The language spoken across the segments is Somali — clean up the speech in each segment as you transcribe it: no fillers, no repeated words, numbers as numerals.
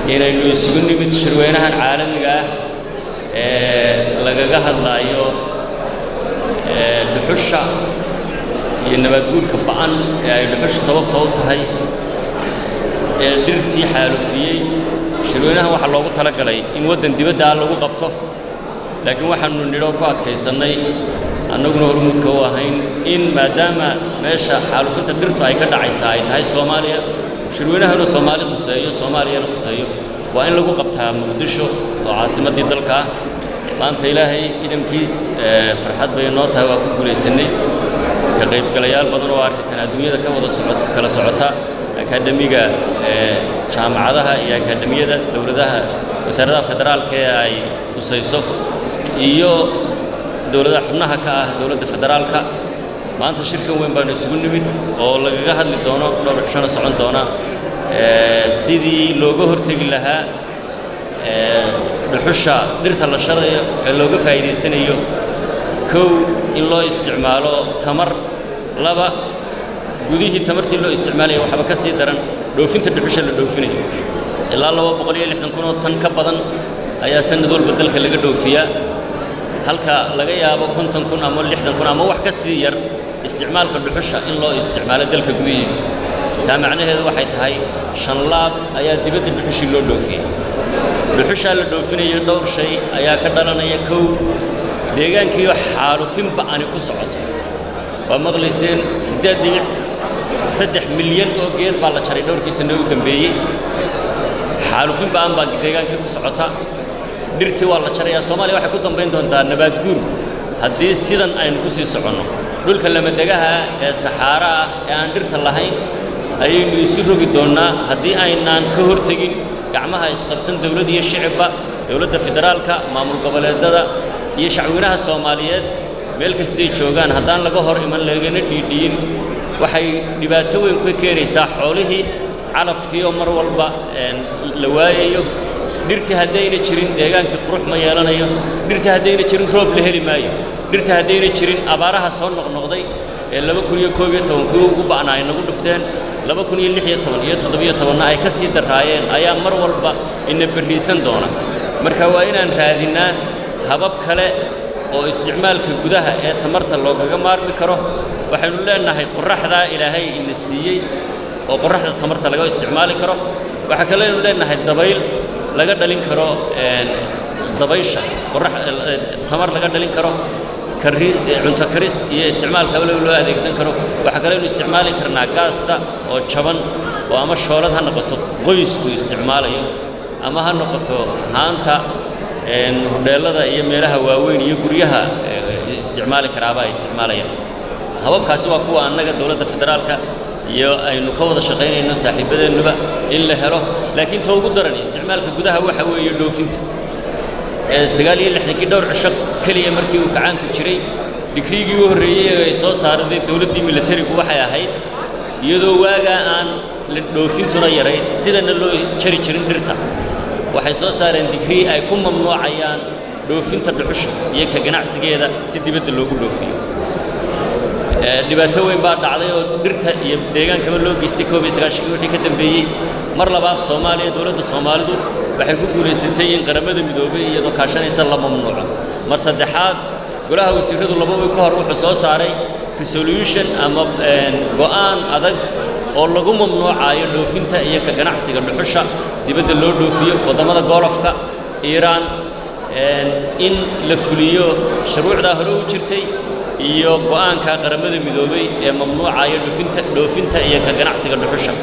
Inaynu isugu nimid shirweynahan caalamiga ah ee lagaga hadlaayo dhuxusha iyo nabaadguurka ba'an ee ay dhuxusha sababta u tahay ee dhirtii xaalufiyey. Shirweynahan waxaa loogu talagalay in waddan dibadda ah lagu qabto, laakiin waxaannu nidho ku adkaysannay, annaguna hormuudka u ahayn, in maadaama meesha xaalufinta dhirtu ay ka dhacaysaa ay tahay Soomaaliya, shirweynahanu Soomaali khuseeyo, Soomaaliyana khuseeyo, waa in lagu qabtaa Muqdisho oo caasimaddii dalka ah. Maanta Ilaahay idamkiis farxad bay noo tahay, waa ku guulaysannay. Ka qaybgalayaal badan oo arkaysan adduunyada ka wada soco kala socota, akaademiga, jaamacadaha iyo akaademiyada dowladaha, wasaaradaha federaalka ee ay khusayso iyo dowladaha xubnaha ka ah dowladda federaalka, maanta shirkan weyn baanu isugu nimid oo lagaga hadli doono, dhowr cishona socon doona, sidii looga hortegi lahaa dhuxusha dhirta la sharayo ee looga faa'iidaysanayo, kow, in loo isticmaalo tamar; laba, gudihii tamartii loo isticmaalaya waxaaba ka sii daran dhoofinta dhuxusha la dhoofinayo. Ilaa 260,000 oo tan ka badan ayaa sanad walba dalka laga dhoofiyaa, halka laga yaabo 50,000 ama 60,000 ama wax ka sii yar isticmaalka dhuxusha in loo isticmaalo dalka gudihiisa. Taa macnaheedu waxay tahay shan laab ayaa dibadda dhuxushii loo dhoofiyey. Dhuxushaa la dhoofinayo dhowr shay ayaa ka dhalanaya. Kow, deegaankiioo xaalufin ba'ani ku socoto. Waa maqlayseen, 8.3 milyan oo geed baa la jaray dhowrkii sano u dambeeyey. Xaalufin ba'an baa deegaankii ku socota, dhirtii waa la jarayaa. Soomaaliya waxay ku dambayn doontaa nabaad guur haddii sidan aynu ku sii soconno. Dhulka lamadegaha ee saxaara ah ee aan dhirta lahayn ayaynu isu rogi doonnaa haddii aynaan ka hortegin, gacmaha isqabsan, dawlad iyo shicibba, dowladda federaalka, maamul goboleedada iyo shacweynaha Soomaaliyeed meel kastay joogaan. Haddaan laga hor iman, lagana dhiidhiyin, waxay dhibaato weyn ka keenaysaa xoolihii, calafkii oo mar walba la waayayo. Dhirtii haddayna jirin, deegaankii qurux ma yeelanayo. Dhirtii haddayna jirin, roob la heli maayo. Dhirta haddayna jirin, abaaraha soo noqnoqday ee 2011 kuwii ugu ba'naa ay nagu dhufteen, 2016 iyo 17-na ay ka sii daraayeen, ayaa mar walba ina berriisan doona. Marka waa inaan raadinnaa habab kale oo isticmaalka gudaha ee tamarta loogaga maarmi karo. Waxaynu leenahay qorraxdaa Ilaahay ina siiyey oo qorraxda tamarta laga isticmaali karo. Waxaa kaleynu leenahay dabayl laga dhalin karo, dabaysha qorrax tamar laga dhalin karo, cunto karis iyo isticmaalkaba loo adeegsan karo. Waxaa kaleynu isticmaali karnaa gaasta oo jaban, oo ama shoolad ha noqoto qoysku isticmaalayo, ama ha noqoto haanta hudheellada iyo meelaha waaweyn iyo guryaha isticmaali karaaba ay isticmaalayaan. Hababkaasi waa kuwa annaga dowladda federaalka iyo aynu ka wada shaqaynayno saaxiibadeennuba in la helo. Laakiin ta ugu daran isticmaalka gudaha waxa weeye dhoofinta. 69-kii, dhowr cisho keliya markii uu kacaanku jiray, digriigii u horreeyey ee ay soo saarday dowladdii militarigu waxay ahayd, iyadoo waagaa aan la dhoofintuna yarayd, sidana loo jari jirin dhirta, waxay soo saareen digrii ay ku mamnuucayaan dhoofinta dhuxusha iyo ka ganacsigeeda si dibadda loogu dhoofiyo. Dhibaato weyn baa dhacday oo dhirta iyo deegaankaba loo geystay 91-kii wixii ka dambeeyey. Mar labaad Soomaaliya, dowladda Soomaalidu waxay ku guulaysatay in Qaramada Midoobay iyadoo kaashanaysa la mamnuuco. Mar saddexaad, golaha wasiiradu 2 wiil ka hor wuxuu soo saaray resolution ama go'aan adag oo lagu mamnuucayo dhoofinta iyo ka ganacsiga dhuxusha dibadda loo dhoofiyo waddamada Golfka, Iiraan, in la fuliyo shuruucdaa hore u jirtay iyo go'aanka Qaramada Midoobay ee mamnuucaya dhoofinta iyo ka ganacsiga dhuxusha.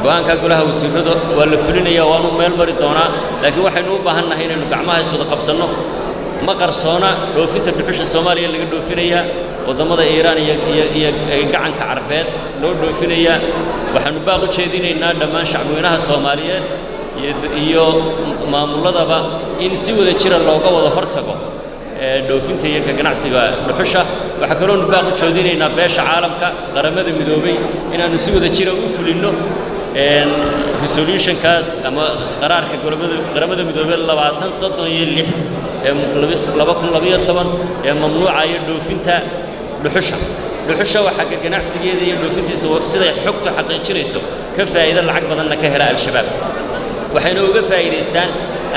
Go'aanka golaha wasiiradu waa la fulinaya, waanu meel mari doonaa, laakiin waxaynu u baahan nahay inaynu gacmaha iswada qabsanno. Ma qarsoona dhoofinta dhuxusha Soomaaliya laga dhoofinayaa, waddamada Iiraan iyo Gacanka Carbeed loo dhoofinayaa. Waxaanu baaq u jeedinaynaa dhammaan shacbweynaha Soomaaliyeed iyo maamulladaba in si wada jira looga wada hortago dhoofinta iyo ka ganacsiga dhuxusha. Waxaa kaloonu baaq u jeedinaynaa beesha caalamka, Qaramada Midoobay, inaannu si wada jira u fulinno resolutionkaas ama qaraarka Qaramada Midoobay 2036 ee 2012 ee mamnuucaya dhoofinta dhuxusha. Dhuxusha waxaa ka ganacsigeeda iyo dhoofintiisa, siday xogtu xaqiijinayso, ka faa'iido lacag badanna ka hela Al-Shabaab. Waxayna uga faa'iidaystaan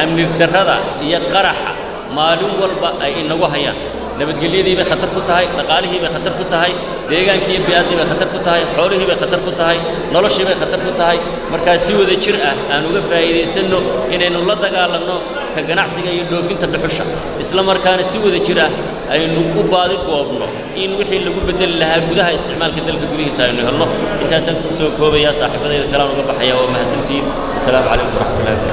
amni darrada iyo qaraxa maalin walba ay inagu hayaan. Nabadgelyadii bay khatar ku tahay, dhaqaalihii bay khatar ku tahay, deegaankii iyo bii'addii bay khatar ku tahay, xoolihii bay khatar ku tahay, noloshii bay khatar ku tahay. Markaa si wada jir ah aan uga faa'iidaysanno inaynu la dagaalanno ka ganacsiga iyo dhoofinta dhuxusha, isla markaana si wada jir ah aynu u baadi goobno in wixii lagu bedeli lahaa gudaha isticmaalka dalka gudihiisa aynu helno. Intaasaan ku soo koobayaa, saaxiibadayda kalaan uga baxaya. Waa mahadsantihiin. Wasalaamu calaykum waraxmatullahi.